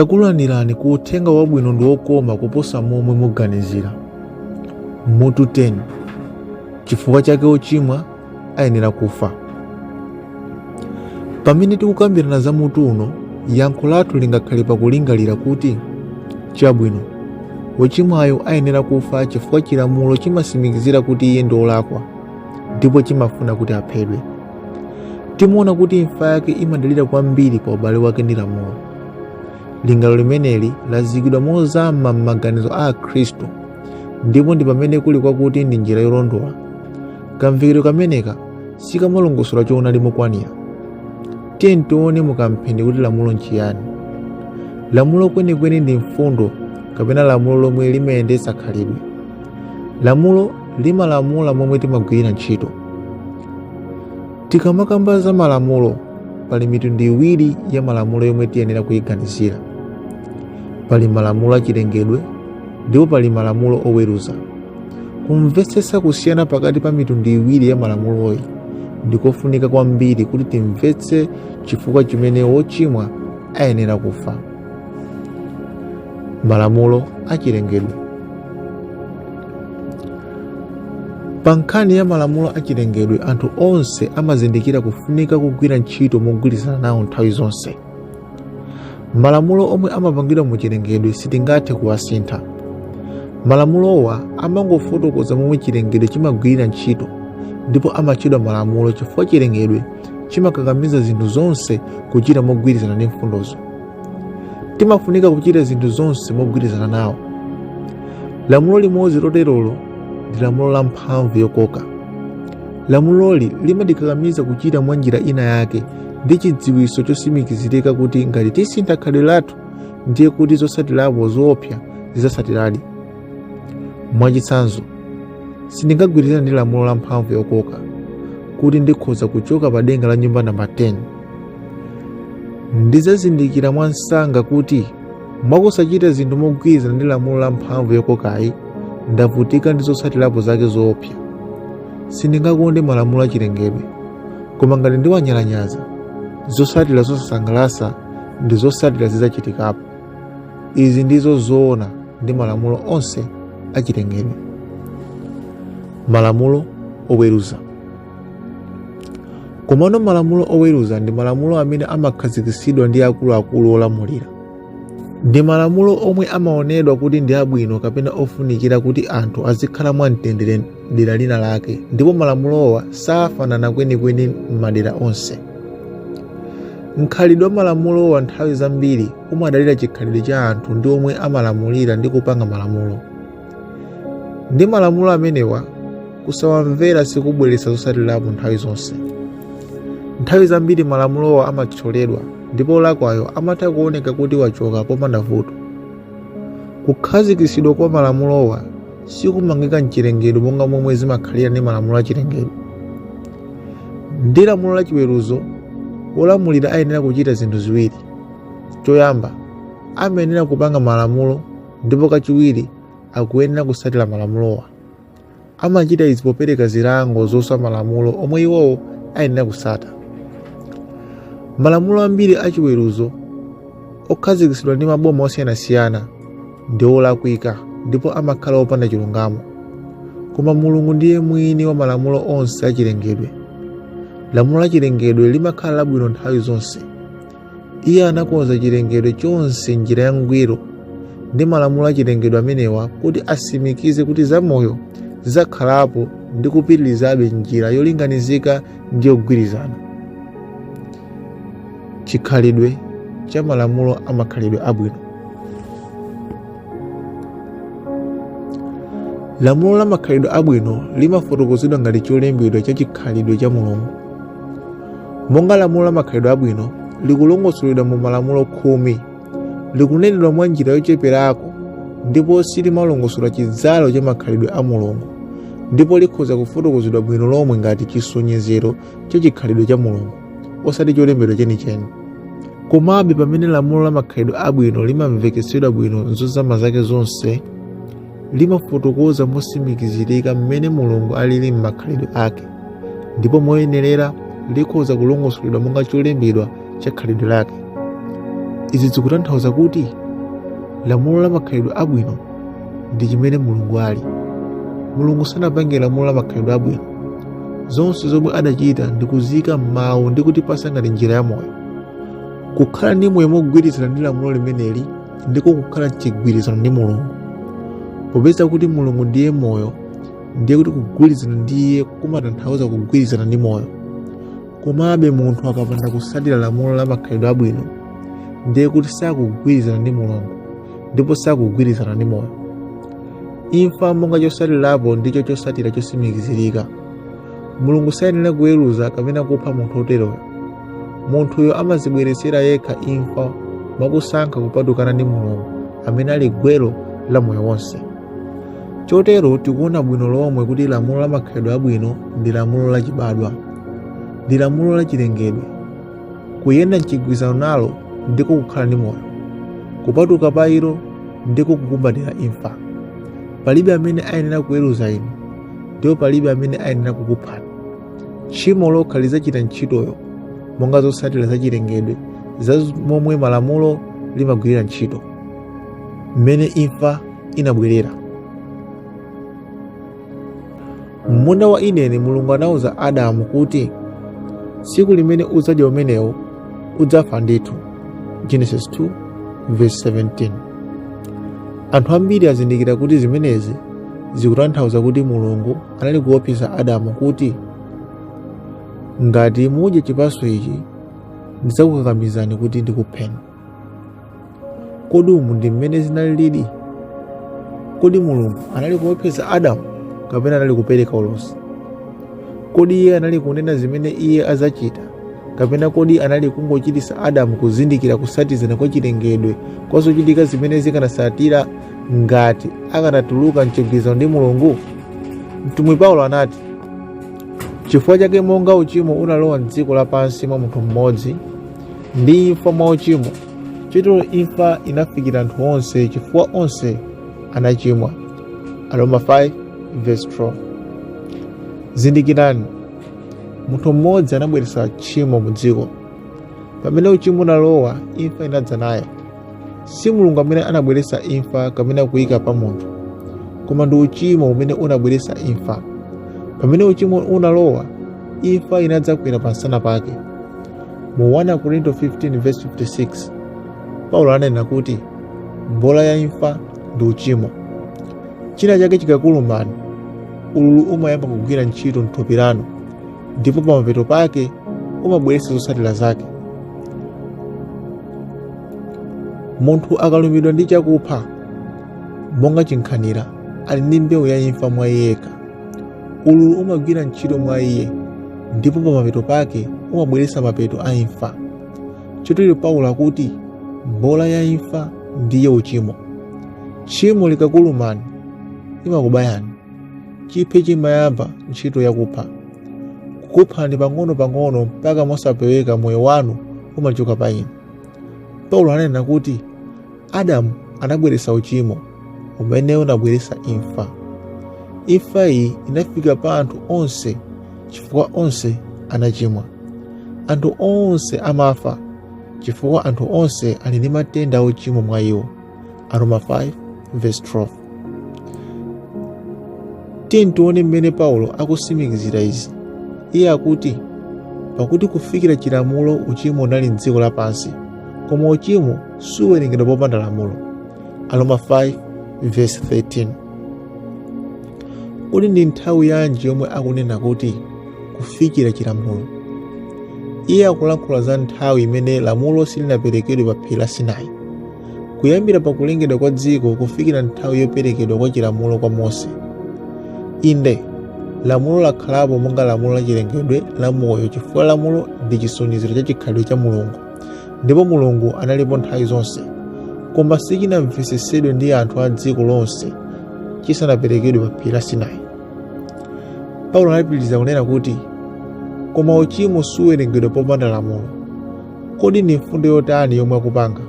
Takulandirani ku uthenga wabwino ndi wokoma kuposa momwe muganizira. Mutu 10. Chifukwa chake ochimwa ayenera kufa. Pamene tikukambirana za mutu uno, yankho lathu lingakhale pakulingalira kuti, chabwino, wochimwayo ayenera kufa chifukwa chilamulo chimatsimikizira kuti iye ndi wolakwa ndipo chimafuna kuti aphedwe. Timaona kuti imfa yake imadalira kwambiri pa ubale wake ndi lamulo. Lingaliro limeneli lazikidwa mozama m'maganizo a Akhristu ndipo ndi pamene kuli kwakuti ndi njira yolondola. Kamvekedwe kameneka sikamalongosola choonadi mokwanira. Tiyeni tione mukamphindi kuti lamulo nchiyani. Lamulo kwenikweni ndi mfundo kapena lamulo lomwe limayendetsa khalidwe. Lamulo limalamula momwe timagwirira ntchito. Tikamakamba za malamulo, pali mitundu iwiri ya malamulo yomwe tiyenera kuyiganizira. Pali malamulo achilengedwe ndipo pali malamulo oweruza. Kumvetsetsa kusiyana pakati pa mitundu iwiri ya malamuloyi ndikofunika kwambiri kuti timvetse chifukwa chimene wochimwa ayenera kufa. Malamulo achilengedwe. Pa nkhani ya malamulo achilengedwe, anthu onse amazindikira kufunika kugwira ntchito mogwirizana nawo nthawi zonse. Malamulo omwe amapangidwa mu chilengedwe sitingathe kuwasintha. Malamulowa amangofotokoza momwe chilengedwe chimagwirira ntchito ndipo amatchedwa malamulo chifukwa chilengedwe chimakakamiza zinthu zonse kuchita mogwirizana ndi mfundozo. Timafunika kuchita zinthu zonse mogwirizana nawo. Lamulo limodzi loterolo ndi lamulo la mphamvu yokoka. Lamuloli limatikakamiza kuchita mwa njira ina yake ndi chidziwitso chotsimikizirika kuti ngati tisintha khalidwe lathu ndiye kuti zotsatirapo zoopsa zidzatsatiradi. Mwachitsanzo, sindingagwirizane ndi lamulo la mphamvu yokoka kuti ndikhoza kuchoka pa denga la nyumba namba 10. Ndidzazindikira mwamsanga kuti mwakusachita zinthu mogwirizana ndi lamulo la mphamvu yokokayi, ndavutika ndi zotsatirapo zake zoopsa. Sindingakonde malamulo achilengedwe, koma ngati ndiwanyalanyaza, zotsatira zosasangalatsa ndi zotsatira zidzachitikapo. Izi ndizo zoona ndi malamulo onse achilengedwe. Malamulo oweruza. Komano malamulo oweruza ndi malamulo amene amakhazikitsidwa ndi akuluakulu olamulira. Ndi malamulo omwe amaonedwa kuti ndi abwino kapena ofunikira kuti anthu azikhala mwamtendere dera lina lake, ndipo malamulowa safanana kwenikweni m'madera onse. Mkhalidwe wa malamulowa nthawi zambiri umadalira chikhalidwe cha anthu ndi omwe amalamulira ndi kupanga malamulo. Ndi malamulo amenewa, kusawamvera sikubweretsa zotsatirapo nthawi zonse. Nthawi zambiri malamulowa amathyoledwa ndipo wolakwayo amatha kuoneka kuti wachoka popanda vuto. Kukhazikitsidwa kwa malamulowa sikumangika m'chilengedwe monga momwe zimakhalira ndi malamulo achilengedwe. Ndi lamulo la chiweruzo, wolamulira ayenera kuchita zinthu ziwiri. Choyamba, amayenera kupanga malamulo ndipo kachiwiri akuyenera kutsatira malamulowa. Amachita izi popereka zilango zoswa malamulo omwe iwowo ayenera kutsata. Malamulo ambiri achiweruzo okhazikitsidwa ndi maboma osiyanasiyana ndi olakwika ndipo amakhala opanda chilungamo. Koma Mulungu ndiye mwini wa malamulo onse achilengedwe. Lamulo la chilengedwe limakhala labwino nthawi zonse. Iye anakonza chilengedwe chonse m'njira yangwiro ndi malamulo achilengedwe amenewa kuti atsimikize kuti zamoyo zidzakhalapo ndi kupitirizabe m'njira yolinganizika ndi yogwirizana. Chikhalidwe cha malamulo a makhalidwe abwino. Lamulo la makhalidwe abwino limafotokozedwa ngati cholembedwa cha chikhalidwe cha Mulungu. Monga lamulo la makhalidwe abwino likulongosoledwa mu Malamulo 10, likunenedwa mwa njira yocheperako ndipo silimalongosola chidzalo cha makhalidwe a Mulungu, ndipo likhoza kufotokozedwa bwino lomwe ngati chisonyezero cha chikhalidwe cha Mulungu, osati cholembedwa chenicheni. Komabe, pamene lamulo la makhalidwe abwino limamveketsedwa bwino m'zozama zake zonse, limafotokoza motsimikizirika mmene Mulungu alili m'makhalidwe ake, ndipo moyenerera likhoza kulongosoledwa monga cholembedwa cha khalidwe lake. Izi zikutanthauza kuti lamulo la makhalidwe abwino ndi chimene Mulungu ali. Mulungu sanapange lamulo la makhalidwe abwino. Zonse zomwe adachita ndi kuziyika m'mawu ndi kutipasa ngati njira ya moyo. Kukhala ndi moyo mogwirizana ndi lamulo limeneli ndiko kukhala mchigwirizano ndi Mulungu. Popeza kuti Mulungu ndiye moyo, ndiye kuti kugwirizana ndi iye kumatanthauza kugwirizana ndi moyo. Komabe munthu akapanda kutsatira lamulo la makhalidwe abwino, ndiye kuti sakugwirizana ndi Mulungu ndipo sakugwirizana ndi moyo. Imfa monga chotsatirapo ndicho chotsatira chotsimikizirika. Mulungu sayenera kuweruza kapena kupha munthu woteroyo. Munthuyo amadzibweretsera yekha imfa mwakusankha kupatukana ndi Mulungu amene ali gwero la moyo wonse. Chotero tikuona bwino lomwe kuti lamulo la makhalidwe abwino ndi lamulo lachibadwa, ndi lamulo lachilengedwe. Kuyenda mchigwirizano nalo ndiko kukhala ndi moyo. Kupatuka pa ilo ndiko kukumbatira imfa. Palibe amene ayenera kuweruza inu, ndipo palibe amene ayenera kukuphani. Tchimo lokha lidzachita ntchitoyo monga zotsatira zachilengedwe za momwe malamulo limagwirira ntchito. Mmene imfa inabwerera. M'munda wa Edeni, Mulungu anauza Adamu kuti, tsiku limene udzadya umenewo udzafa ndithu. Genesis 2 verse 17. Anthu ambiri azindikira kuti zimenezi zikutanthauza kuti Mulungu anali kuopseza Adamu kuti, ngati mudya chipatso ichi ndidzakukakamizani kuti ndikupheni. Kodi umu ndi mmene zinalilidi? Kodi Mulungu anali kuopseza Adamu kapena anali kupereka ulosi? Kodi iye anali kunena zimene iye adzachita, kapena kodi anali kungochititsa Adamu kuzindikira kutsatizana kwa chilengedwe kwa zochitika zimene zikanatsatira ngati akanatuluka mchigwirizano ndi Mulungu? Mtumwi Paulo anati, chifukwa chake monga uchimo unalowa m'dziko lapansi mwa munthu mmodzi, ndi imfa mwa uchimo, chotero imfa inafikira anthu onse, chifukwa onse anachimwa. Aroma 5 verse 12. Zindikirani, munthu mmodzi anabweretsa tchimo mu dziko. Pamene uchimo unalowa, imfa inadza nayo. Si Mulungu amene anabweretsa imfa kapena kuyika pa munthu, koma ndi uchimo umene unabweretsa imfa. Pamene uchimo unalowa, imfa inadzakwera pamsana pake. Mu 1 Akorinto 15 verse 56, Paulo ananena kuti mbola ya imfa ndi uchimo. China chake chikakulumani, ululu umayamba kugwira ntchito m'thupi lanu, ndipo pamapeto pake umabweretsa zotsatira zake. Munthu akalumidwa ndi chakupha monga chinkhanira, ali ndi mbewu ya imfa mwa iye yekha. Ululu umagwira ntchito mwa iye, ndipo pamapeto pake umabweretsa mapeto a imfa. Chotero Paulo akuti mbola ya imfa ndiye uchimo. Tchimo likakulumani, limakubayani. Chiphe chimayamba ntchito yakupha, kukuphani pang'ono-pang'ono mpaka mosapeweka moyo wanu umachoka pa inu. Paulo ananena kuti Adamu anabweretsa uchimo umene unabweretsa imfa. Imfa iyi inafika pa anthu onse chifukwa onse anachimwa. Anthu onse amafa chifukwa anthu onse ali ndi matenda a uchimo mwa iwo. Aroma 5 verse 12. Tiyeni tione mmene Paulo akutsimikizira izi. Iye akuti, pakuti kufikira chilamulo uchimo unali m'dziko lapansi, koma uchimo suwerengedwa popanda lamulo. Aroma 5 verse 13. Kodi ndi nthawi yanji yomwe akunena kuti kufikira chilamulo? Iye akulankhula za nthawi imene lamulo silinaperekedwe pa phiri la Sinai, kuyambira pa kulengedwa kwa dziko kufikira nthawi yoperekedwa kwa chilamulo kwa Mose. Inde, lamulo lakhalapo monga lamulo la chilengedwe la moyo chifukwa lamulo ndi chisonyezero cha chikhalidwe cha Mulungu, ndipo Mulungu analipo nthawi zonse, koma sichinamvetsetsedwe ndi anthu a dziko lonse chisanaperekedwe pa phiri la Sinai. Paulo anapitiriza kunena kuti, koma uchimo suwerengedwa popanda lamulo. Kodi ndi mfundo yotani yomwe akupanga?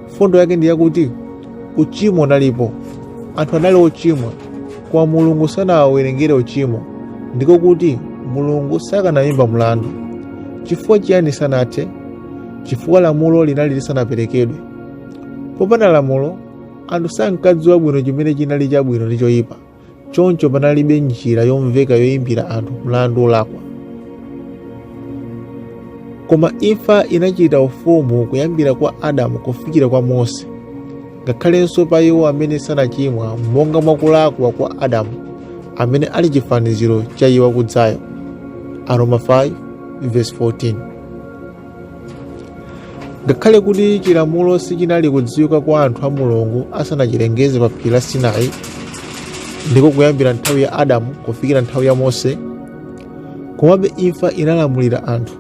Mfundo yake ndi yakuti uchimo unalipo, anthu anali ochimwa, koma Mulungu sanawawerengere uchimo, ndiko kuti Mulungu sakanayimba mlandu. Chifukwa chiyani sanathe? Chifukwa lamulo linali lisanaperekedwe. Popanda lamulo, anthu sankadziwa bwino chimene chinali chabwino ndi choyipa. Choncho panalibe njira yomveka yoyimbira anthu mlandu wolakwa. Koma imfa inachita ufumu kuyambira kwa Adamu kufikira kwa Mose, ngakhalenso pa iwo amene sanachimwa monga mwa kulakwa kwa Adamu, amene ali chifaniziro cha iye wakudzayo. Aroma 5 verse 14. Ngakhale kuti chilamulo sichinali kudziwika kwa anthu a Mulungu asanachilengeze pa phiri la Sinai, ndiko kuyambira nthawi ya Adamu kufikira nthawi ya Mose, komabe imfa inalamulira anthu.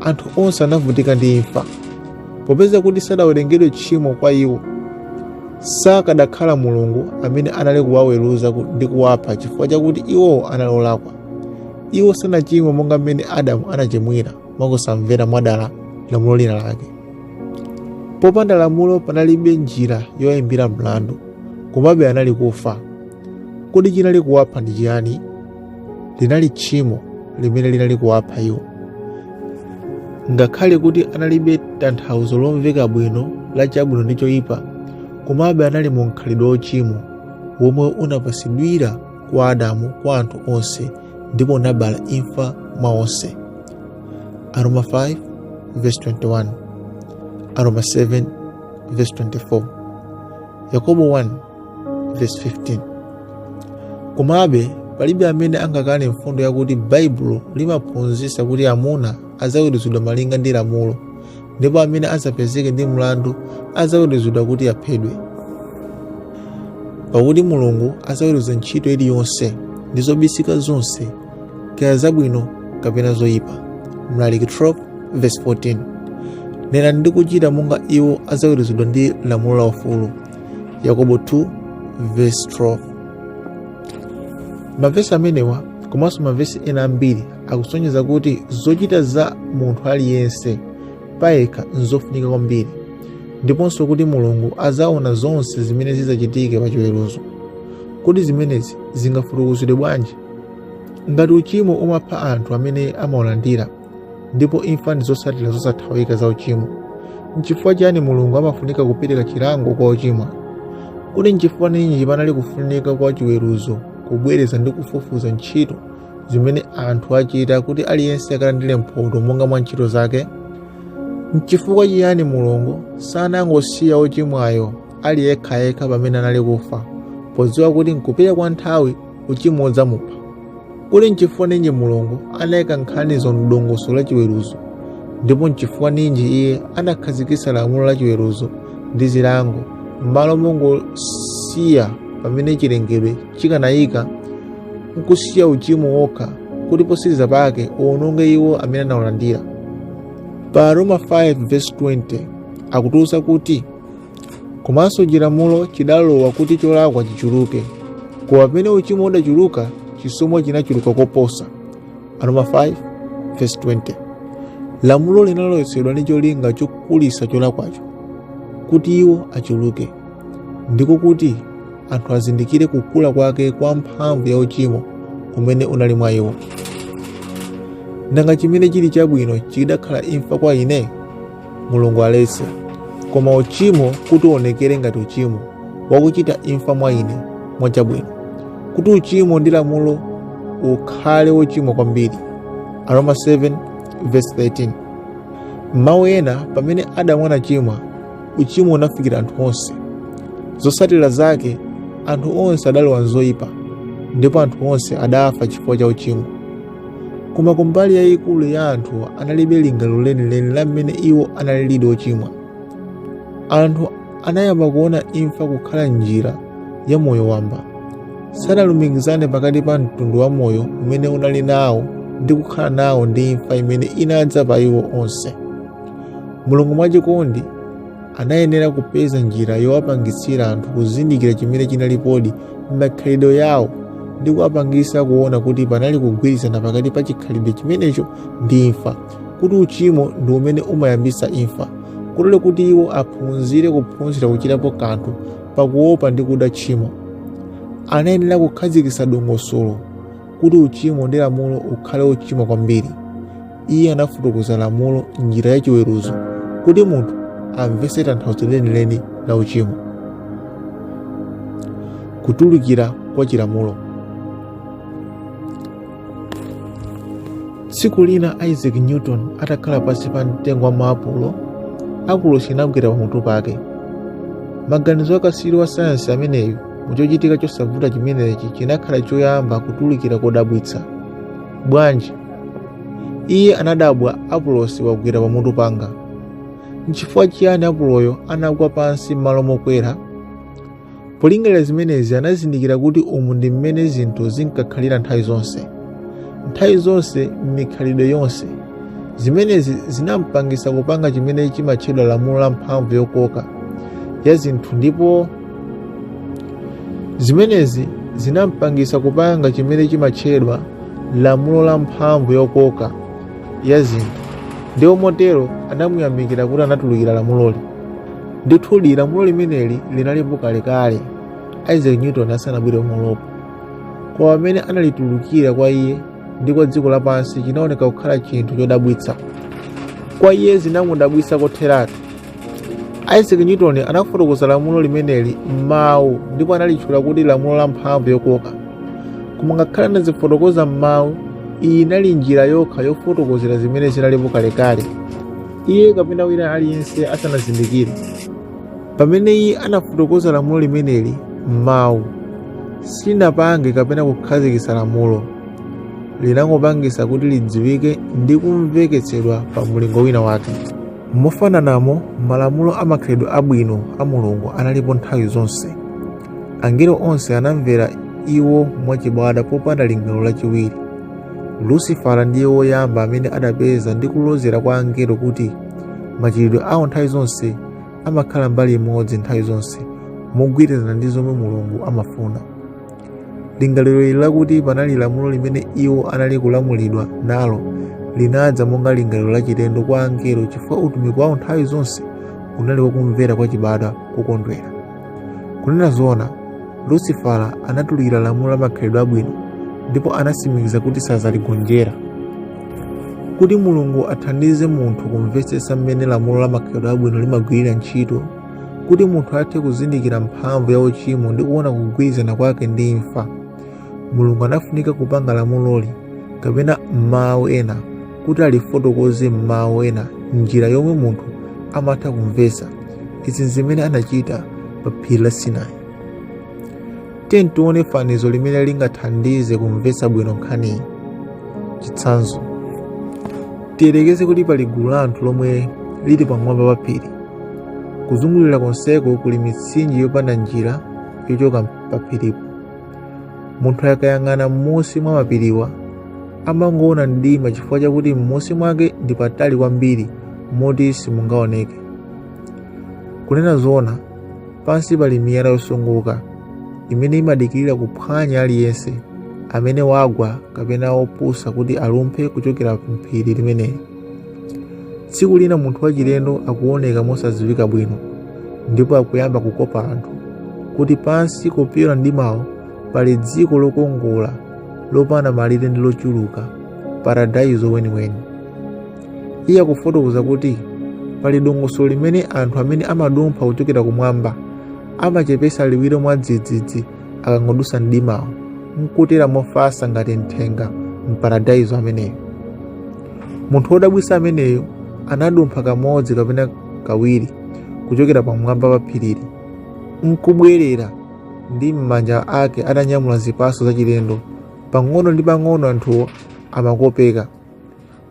Anthu onse anavutika ndi imfa. Popeza kuti sadawerengedwe tchimo kwa iwo, sakadakhala Mulungu amene anali kuwaweruza ndi kuwapha chifukwa chakuti iwowo anali olakwa. Iwo sanachimwe monga mmene Adamu anachimwira mwakusamvera mwadala lamulo lina lake. Popanda lamulo panalibe njira yowayimbira mlandu, komabe anali kufa. Kodi chinali kuwapha ndi chiyani? Linali tchimo limene linali kuwapha iwo. Ngakhale kuti analibe tanthauzo lomveka bwino la chabwino ndi choyipa, komabe anali mu mkhalidwe wauchimo womwe unapasidwira kwa Adamu kwa anthu onse ndipo unabala imfa mwa onse. Aroma 5 verse 21, Aroma 7 verse 24, Yakobo 1 verse 15. Komabe palibe amene angakane mfundo yakuti Baibulo limaphunzitsa kuti amuna adzaweruzidwa malinga ndi lamulo ndipo amene adzapezeke ndi mlandu adzaweruzidwa kuti aphedwe. Pakuti Mulungu adzaweruza ntchito iliyonse ndi zobisika zonse, kaya zabwino kapena zoyipa. Mlaliki 12 verse 14. Nenani ndi kuchita monga iwo adzaweruzidwa ndi lamulo la ufulu. Yakobo 2 verse 12. Mavesi amenewa komanso mavesi ena ambiri akusonyeza kuti zochita za munthu aliyense payekha nzofunika kwambiri ndiponso kuti Mulungu adzaona zonse zimene zidzachitike pa chiweruzo. Kodi zimenezi zingafotokozedwe bwanji? Ngati uchimo umapha anthu amene amaulandira ndipo imfa ndi zotsatira zosathawika za uchimo, nchifukwa chiyani Mulungu amafunika kupereka chilango kwa ochimwa? Kodi nchifukwa ninji panali kufunika kwa chiweruzo kubwereza ndi kufufuza ntchito zimene anthu achita kuti aliyense akalandire mphoto monga mwa ntchito zake? Nchifukwa chiyani Mulungu sanangosiya wochimwayo ali yekhayekha pamene anali kufa, podziwa kuti m'kupita kwa nthawi uchimo udzamupha? Kodi nchifukwa ninji Mulungu anayika nkhanizo m'dongosolo la chiweruzo, ndipo nchifukwa ninji iye anakhazikitsa lamulo la chiweruzo ndi zilango m'malo mongosiya pamene chilengedwe chikanayika nkusiya uchimo wokha kuti potsiriza pake uwononge iwo amene anaulandira? Pa Aroma 5 verse 20 akutiuza kuti komanso chilamulo chidalowa kuti cholakwa chichuluke, koma pamene uchimo udachuluka, chisomo chinachuluka koposa. Aroma 5 verse 20. Lamulo linalowetsedwa ndi cholinga chokulitsa cholakwacho kuti iwo achuluke, ndiko kuti anthu azindikire kukula kwake kwa mphamvu ya uchimo umene unali mwa iwo. Nanga chimene chili chabwino chidakhala imfa kwa ine? Mulungu aletse. Koma uchimo kuti uonekere ngati uchimo, wakuchita imfa mwa ine mwa chabwino, kuti uchimo ndi lamulo ukhale wochimwa kwambiri. Aroma 7 verse 13. M'mawu ena, pamene Adamu anachimwa, uchimo unafikira anthu onse. Zotsatira zake, anthu onse adalowa m'zoipa, ndipo anthu onse adafa chifukwa cha uchimo. Koma kumbali yayikulu ya anthu analibe lingaliro lenileni la mmene iwo analilidi ochimwa. Anthu anayamba kuona imfa kukhala njira ya moyo wamba. Sanalumikizane pakati pa mtundu wa moyo umene unali nawo ndi kukhala nawo ndi imfa imene inadza pa iwo onse. Mulungu mwachikondi anayenera kupeza njira yowapangitsira anthu kuzindikira chimene chinalipodi m'makhalidwe yawo ndi kuwapangitsa kuona kuti panali kugwirizana pakati pa chikhalidwe chimenecho ndi imfa, kuti uchimo ndi umene umayambitsa imfa, kotero kuti iwo aphunzire kuphunzira kuchitapo kanthu pakuopa ndi kuda tchimo. Anayenera kukhazikitsa dongosolo kuti uchimo ndi lamulo ukhale wochimwa kwambiri. Iye anafotokoza lamulo m'njira ya chiweruzo kuti munthu amvetse tanthauzo lenileni la uchimo. Kutulukira kwa chilamulo. Tsiku lina Isaac Newton atakhala pansi pa mtengo wa maapulo, apulosi inagwera pamutu pake. Maganizo a katswiri wa sayansi ameneyu mu chochitika chosavuta chimenechi chinakhala choyamba kutulukira kodabwitsa. Bwanji? Iye anadabwa, apulosi wagwera pamutu panga. Nchifukwa chiyani apuloyo anagwa pansi m'malo mokwera? Polingalira zimenezi anazindikira kuti umu ndi mmene zinthu zinkakhalira nthawi zonse. Nthawi zonse m'mikhalidwe yonse. Zimenezi zinampangisa kupanga chimene chimatchedwa lamulo la mphamvu yokoka ya zinthu ndipo zimenezi zinampangisa kupanga chimene chimatchedwa lamulo la mphamvu yokoka ya zinthu ndipo motero anamuyamikira kuti anatulukira lamuloli. Ndithudi, lamulo limeneli linalipo kalekale Isaac Newton asanabwere pamalopo. Koma pamene analitulukira kwa iye ndi kwa dziko lapansi chinaoneka kukhala chinthu chodabwitsa. Kwa iye zinamudabwitsa kotheratu. Isaac Newton anafotokoza lamulo limeneli m'mawu ndipo analitchula kuti lamulo la mphamvu yokoka. Koma ngakhale anazifotokoza m'mawu, iyi inali njira yokha yofotokozera zimene zinalipo kalekale iye kapena wina aliyense asanazindikire. Pamene iye anafotokoza lamulo limeneli m'mawu, silinapange kapena kukhazikitsa lamulo, linangopangitsa kuti lidziwike ndi kumveketsedwa pa mlingo wina wake. Mofananamo, malamulo a makhalidwe abwino a Mulungu analipo nthawi zonse. Angelo onse anamvera iwo mwachibadwa popanda lingaliro lachiwiri. Lusifala ndiye woyamba amene adapeza ndi kulozera kwa angelo kuti machitidwe awo nthawi zonse amakhala mbali imodzi nthawi zonse mogwirizana ndi zomwe Mulungu amafuna. Lingaliro ili lakuti panali lamulo limene iwo anali kulamulidwa nalo linadza monga lingaliro lachilendo kwa angelo chifukwa utumiki wawo nthawi zonse unali wakumvera kwachibadwa kokondwera. Kunena zoona, Lusifala anatulukira lamulo la makhalidwe abwino ndipo anatsimikiza kuti sadzaligonjera. Kuti Mulungu athandize munthu kumvetsetsa mmene lamulo la makhalidwe abwino limagwirira ntchito, kuti munthu athe kuzindikira mphamvu ya uchimo ndi kuona kugwirizana kwake ndi imfa, Mulungu anafunika kupanga lamuloli kapena m'mawu ena kuti alifotokoze m'mawu ena m'njira yomwe munthu amatha kumvetsa. Izi nzimene anachita pa phiri la Sinai. Tiyeni tione fanizo limene lingathandize kumvetsa bwino nkhaniyi. Chitsanzo, tiyerekeze kuti pali gulu la anthu lomwe lili pamwamba pa phiri. Kuzungulira konseko kuli mitsinje yopanda njira yochoka pa phiripo. Munthu akayang'ana m'munsi mwa mapiriwa amangoona mdima chifukwa chakuti m'munsi mwake ndi patali kwambiri moti simungaoneke. Kunena zoona, pansi pali miyala yosongoka imene imadikirira kuphwanya aliyense amene wagwa kapena wopusa kuti alumphe kuchokera m'phiri limeneli. Tsiku lina munthu wachilendo akuoneka mosadziwika bwino ndipo akuyamba kukopa anthu kuti pansi kopyola mdimawo pali dziko lokongola lopanda malire ndi lochuluka, paradaizo weniweni. Iye akufotokoza kuti pali dongosolo limene anthu amene amadumpha kuchokera kumwamba amachepesa liwiro mwadzidzidzi akangodusa mdimawo nkutera mofatsa ngati nthenga m'paradaizo ameneyo. Munthu wodabwitsa ameneyo anadumpha kamodzi kapena kawiri kuchokera pamwamba pa phirili nkubwerera ndi m'manja ake atanyamula zipatso zachilendo. Pang'ono ndi pang'ono anthuwo amakopeka.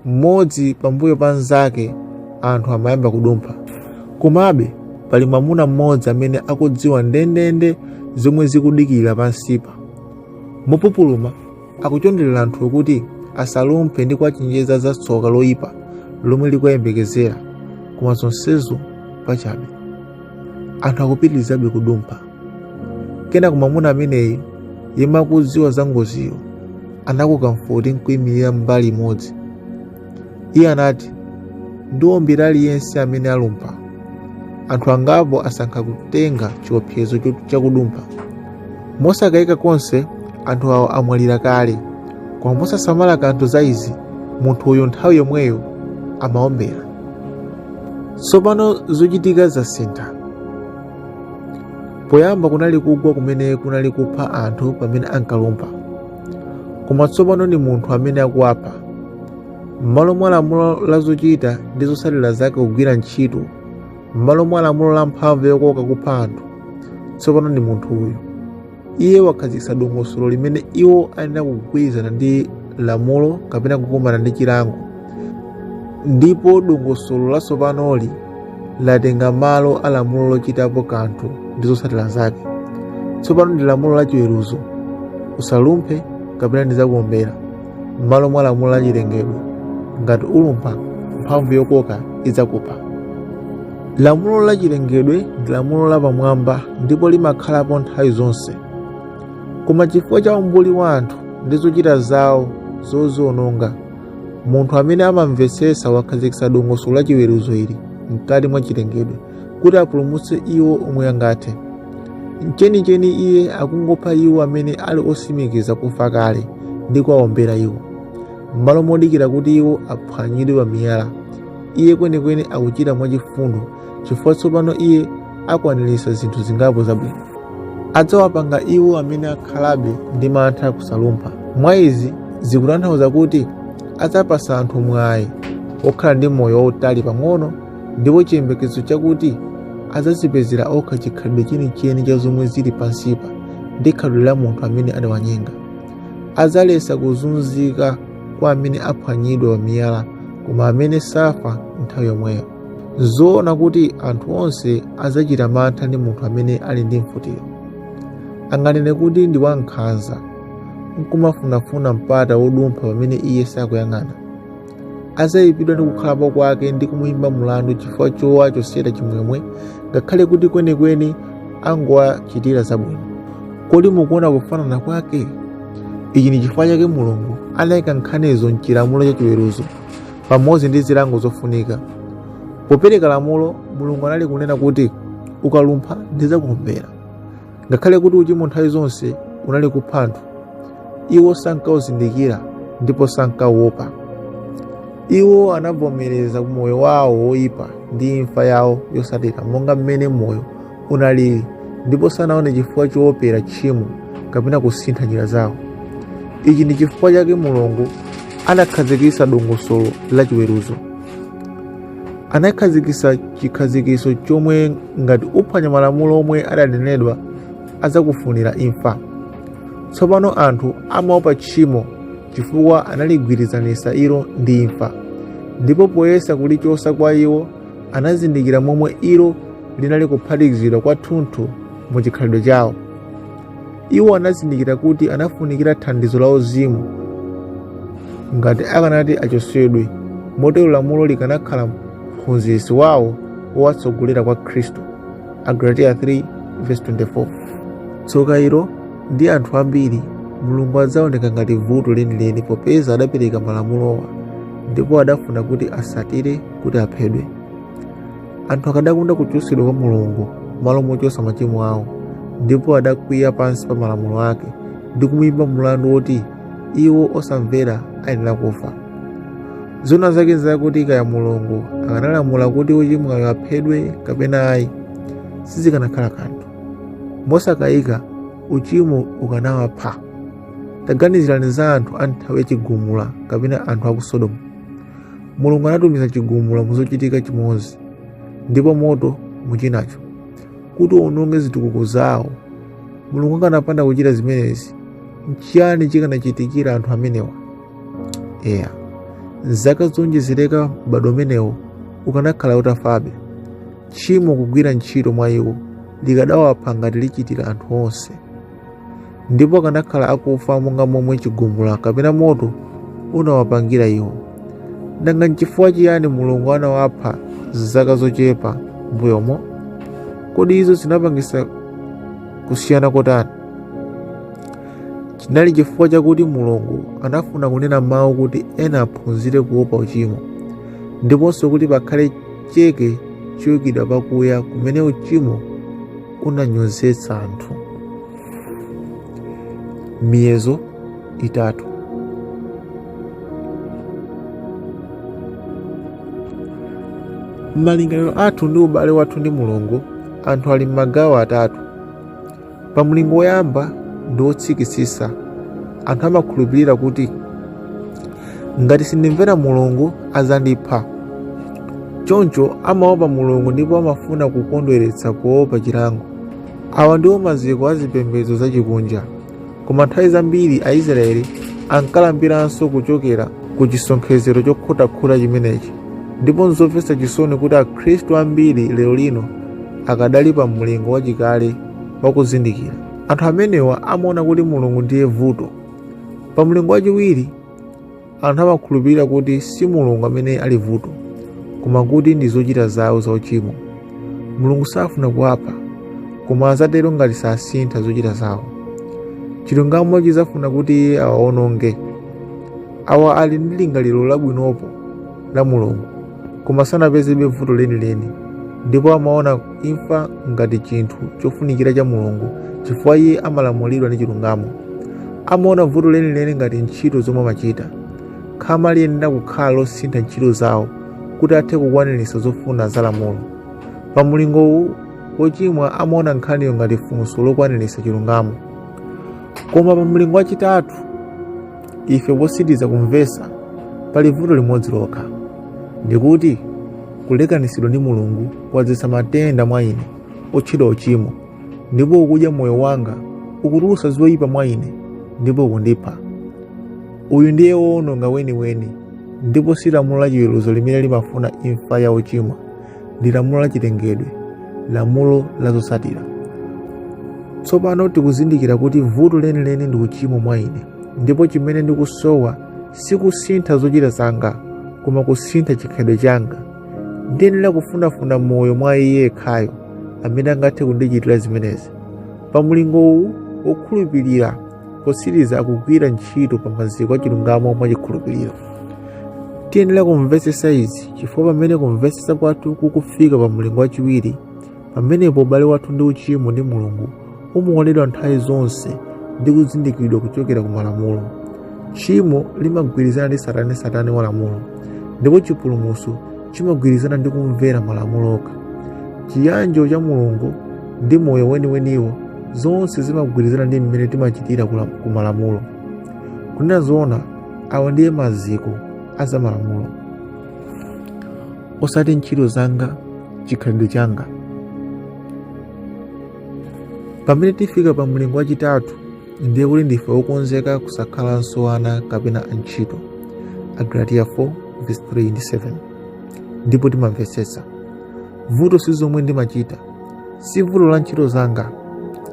Mmodzi pambuyo pa mnzake anthu amayamba kudumpha. Komabe pali mwamuna mmodzi amene akudziwa ndendende zomwe zikudikirira pansipa. Mopupuluma akuchonderera anthuwo kuti asalumphe ndi kuwachenjeza za tsoka loyipa lomwe likuwayembekezera, koma zonsezo pachabe. Anthu akupitirizabe kudumpha. Kenako mwamuna ameneyu yemwe akudziwa za ngoziyo anakoka mfuti nkuyimirira mbali imodzi. Iye anati, Ndiombera aliyense amene alumpha. Anthu angapo asankha kutenga chiopsezo chakudumpha. Mosakayika konse anthu awo amwalira kale, koma mosasamala kanthu za izi, munthu uyu nthawi yomweyo amaombera. Tsopano zochitika zasintha. Poyamba kunali kugwa kumene kunali kupha anthu pamene ankalumpha, koma tsopano ndi munthu amene akuwapha. M'malo mwa lamulo la zochita ndi zotsatira zake kugwira ntchito, m'malo mwa lamulo la mphamvu yokoka kupha anthu, tsopano ndi munthu uyu. Iye wakhazikitsa dongosolo limene iwo ayenera kugwirizana ndi lamulo kapena kukumana ndi chilango, ndipo dongosolo latsopanoli latenga malo a lamulo lochitapo kanthu ndi zotsatira zake. Tsopano ndi lamulo la chiweruzo, usalumphe kapena ndidzakuombera, m'malo mwa lamulo la chilengedwe, ngati ulumpha, mphamvu yokoka idzakupha. Lamulo la chilengedwe ndi lamulo lapamwamba ndipo limakhalapo nthawi zonse. Koma chifukwa cha umbuli wa anthu ndi zochita zawo zodziononga, munthu amene amamvetsetsa wakhazikitsa dongosolo la chiweruzo ili mkati mwa chilengedwe kuti apulumutse iwo omwe angathe. Mchenicheni iye akungopha iwo amene ali otsimikiza kufa kale ndi kuwaombera iwo, m'malo modikira kuti iwo aphwanyidwe pa miyala. Iye kwenikweni akuchita mwachifundo chifukwa tsopano iye akwaniritsa zinthu zingapo zabwino. Adzawapanga iwo amene akhalabe ndi mantha kusalumpha. Mwa izi zikutanthauza kuti adzapatsa anthu mwayi wokhala ndi moyo wautali pang'ono ndipo chiyembekezo chakuti adzadzipezera okha chikhalidwe chenicheni cha zomwe zili pansipa ndi khalidwe la munthu amene adawanyenga. Adzaletsa kuzunzika kwa amene aphwanyidwa pa miyala koma amene safa nthawi yomweyo. Nzoona kuti anthu onse adzachita mantha ndi munthu amene ali ndi mfutiyo. Anganene kuti ndi wankhanza nkumafunafuna mpata wodumpha pamene iye sakuyang'ana. Adzayipidwa ndi kukhalapo kwake ndi kumuyimba mlandu chifukwa chowachotsera chimwemwe, ngakhale kuti kwenikweni angowachitira zabwino. Kodi mukuona kufanana kwake? Ichi ndi chifukwa chake Mulungu anayika nkhanizo m'chilamulo cha chiweruzo pamodzi ndi zilango zofunika. Popereka lamulo, Mulungu anali kunena kuti, ukalumpha ndidzakuombera. Ngakhale kuti uchimo nthawi zonse unali kupha anthu, iwo sankauzindikira ndipo sankauopa. Iwo anavomereza moyo wawo woipa ndi imfa yawo yotsatira monga mmene moyo unalili, ndipo sanaone chifukwa choopera tchimo kapena kusintha njira zawo. Ichi ndi chifukwa chake Mulungu anakhazikitsa dongosolo la chiweruzo. Anakhazikitsa chikhazikitso chomwe ngati uphwanya malamulo omwe adanenedwa adzakufunira imfa. Tsopano anthu amaopa tchimo chifukwa analigwirizanitsa ilo ndi imfa, ndipo poyesa kulichotsa kwa iwo anazindikira momwe ilo linali kuphatikizidwa kwathunthu mu chikhalidwe chawo. Iwo anazindikira kuti anafunikira thandizo la uzimu ngati akanati achotsedwe, motero lamulo likanakhala mphunzitsi wawo wowatsogolera kwa Khristu. Agalatiya 3:24. Tsoka ilo ndi anthu ambiri, Mulungu adzaoneka ngati vuto lenileni popeza adapereka malamulowa ndipo adafuna kuti asatire kuti aphedwe. Anthu akadakonda kuchotsedwa kwa Mulungu malo mochotsa machimo awo, ndipo adakwiya pansi pa malamulo ake ndi kumuyimba mlandu woti iwo osamvera ayenera kufa. Zoona zake nzakuti kaya Mulungu akanalamula kuti wochimwayo aphedwe kapena ayi, sizikanakhala kanthu. Mosakayika uchimo ukanawapha. Taganizirani za anthu a nthawi yachigumula kapena anthu a ku Sodomu. Mulungu anatumiza chigumula muzochitika chimodzi ndipo moto muchinacho kuti uwononge zitukuko zawo. Mulungu akanapanda kuchita zimenezi, nchiyani chikanachitikira anthu amenewa? Eya, zaka zowonjezereka m'badwo umenewo ukanakhala utafabe. Tchimo kugwira ntchito mwa iwo likadawapha ngati lichitira anthu onse, ndipo akanakhala akufa monga momwe chigumula kapena moto unawapangira iwo. Nanga nchifukwa chiyani Mulungu anawapha zaka zochepa mbuyomo? Kodi izo zinapangisa kusiyana kotani? Chinali chifukwa chakuti Mulungu anafuna kunena mawu kuti ena aphunzire kuopa uchimo, ndiponso kuti pakhale cheke choikidwa pakuya kumene uchimo unanyozetsa anthu. Miyezo itatu. M'malingaliro athu ndi ubale wathu ndi Mulungu, anthu ali m'magawo atatu. Pa mlingo woyamba ndi wotsikitsitsa, anthu amakhulupirira kuti ngati sindimvera Mulungu adzandipha. Choncho amaopa Mulungu ndipo amafuna kukondweretsa poopa chilango. Awa ndiwo maziko a zipembedzo zachikunja. Koma nthawi zambiri Aisrayeli ankalambiranso kuchokera ku chisonkhezero chokhotakhota chimenechi, ndipo nzomvetsa chisoni kuti Akhristu ambiri lerolino akadali pa mlingo wachikale wa kuzindikira. Anthu amenewa amaona kuti Mulungu ndiye vuto. Pa mlingo wachiwiri, Anthu amakhulupirira kuti si Mulungu amene ali vuto, koma kuti ndi zochita zawo zauchimo. Mulungu safuna kuwapha, koma adzatero ngati sasintha zochita zawo. Chilungamo chidzafuna kuti iye awawononge. Awa ali ndi lingaliro labwinopo la Mulungu, koma sanapezebe vuto lenileni, ndipo amaona imfa ngati chinthu chofunikira cha Mulungu chifukwa iye amalamulidwa ndi chilungamo. Amaona vuto lenileni ngati ntchito zomwe amachita. Khama liyenera kukhala losintha ntchito zawo kuti athe kukwaniritsa zofuna za lamulo. Pa mlingowu, wochimwa amaona nkhaniyo ngati funso lokwaniritsa chilungamo. Koma pa mlingo wachitatu, ife potsiriza kumvetsa pali vuto limodzi lokha, ndikuti kulekanitsidwa ndi Mulungu kwadzetsa matenda mwa ine otchedwa uchimo, ndipo ukudya moyo wanga, ukutulutsa zoyipa mwa ine, ndipo ukundipha. Uyu ndiye wowononga weniweni, ndipo si lamulo la chiweruzo limene limafuna imfa ya ochimwa, ndi lamulo la chilengedwe, lamulo la zotsatira. Tsopano tikuzindikira kuti vuto lenileni ndi uchimo mwa ine, ndipo chimene ndikusowa si kusintha zochita zanga, koma kusintha chikhalidwe changa. Ndiyenera kufunafuna moyo mwa iye yekhayo amene angathe kundichitira zimenezi. Pa mlingo uwu, wokhulupirira potsiriza akugwira ntchito pa maziko a chilungamo mwa chikhulupiriro. Tiyenera kumvetsetsa izi chifukwa pamene kumvetsetsa kwathu kukufika pa mlingo wachiwiri, pamenepo ubale wathu ndi uchimo ndi Mulungu umaonedwa nthawi zonse ndi kuzindikiridwa kuchokera ku malamulo. Tchimo limagwirizana ndi tsatanetsatane wa lamulo, ndipo chipulumutso chimagwirizana ndi kumvera malamulo okha. Chiyanjo cha Mulungu ndi moyo weniweniwo zonse zimagwirizana ndi mmene timachitira ku malamulo. Kunena zoona, awa ndiye maziko a za malamulo, osati ntchito zanga, chikhalidwe changa. Pamene tifika pa mlingo wachitatu, ndiye kuti ndife okonzeka kusakhalanso ana kapena antchito. Agalatiya 4 verse 3 ndi 7. Ndipo timamvetsetsa vuto si zomwe ndimachita, si vuto la ntchito zanga,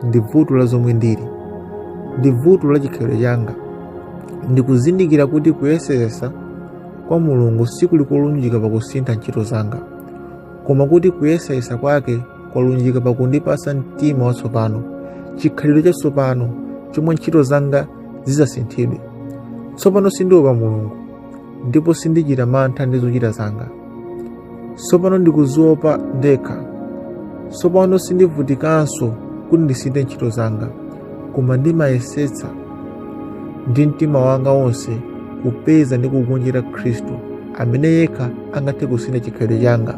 ndi vuto la zomwe ndili, ndi vuto la chikhalidwe changa. Ndikuzindikira kuti kuyesesa kwa Mulungu sikuli kolunjika pakusintha ntchito zanga, koma kuti kuyesayesa kwake kwalunjika pakundipatsa mtima watsopano, chikhalidwe chatsopano chomwe ntchito zanga zidzasinthidwe. Tsopano sindiopa Mulungu ndipo sindichita mantha ndi zochita zanga. Tsopano ndikudziopa ndekha. Tsopano sindivutikanso kuti ndisinthe ntchito zanga, koma ndimayesetsa ndi mtima wanga wonse kupeza ndi kugonjera Khristu amene yekha angathe kusintha chikhalidwe changa.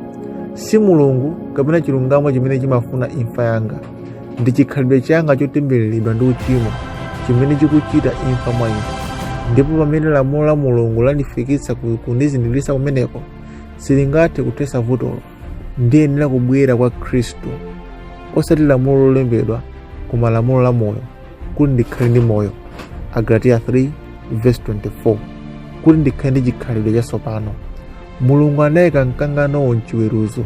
Si Mulungu kapena chilungamo chimene chimafuna imfa yanga, ndi chikhalidwe changa chotembereredwa ndi uchimo chimene chikuchita imfa mwa ine. Ndipo pamene lamulo la Mulungu landifikitsa kundizindikiritsa kumeneko, silingathe kuthetsa vutolo. Ndiyenera kubwera kwa Khristu, osati lamulo lolembedwa, koma lamulo la moyo, kuti ndikhale ndi moyo. Agalatiya 3 verse 24, kuti ndikhale ndi chikhalidwe chatsopano. Mulungu anayika mkanganowo mchiweruzo,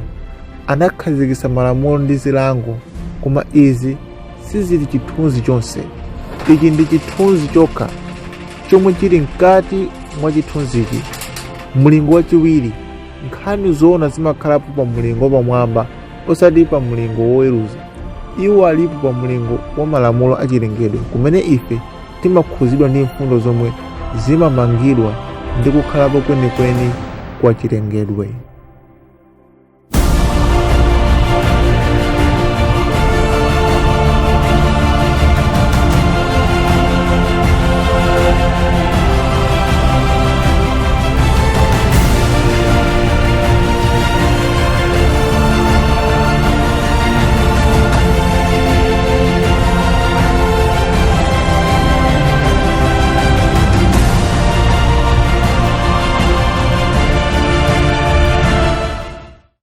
anakhazikitsa malamulo ndi zilango, koma izi sizili chithunzi chonse. Ichi ndi chithunzi chokha chomwe chili mkati mwa chithunzichi. Mlingo wachiwiri, nkhani zoona zimakhalapo pa mlingo wapamwamba, osati pa mlingo woweruza. Iwo alipo pa mlingo wa malamulo achilengedwe, kumene ife timakhuzidwa ndi mfundo zomwe zimamangidwa ndi kukhalapo kwenikweni kwa chilengedwe.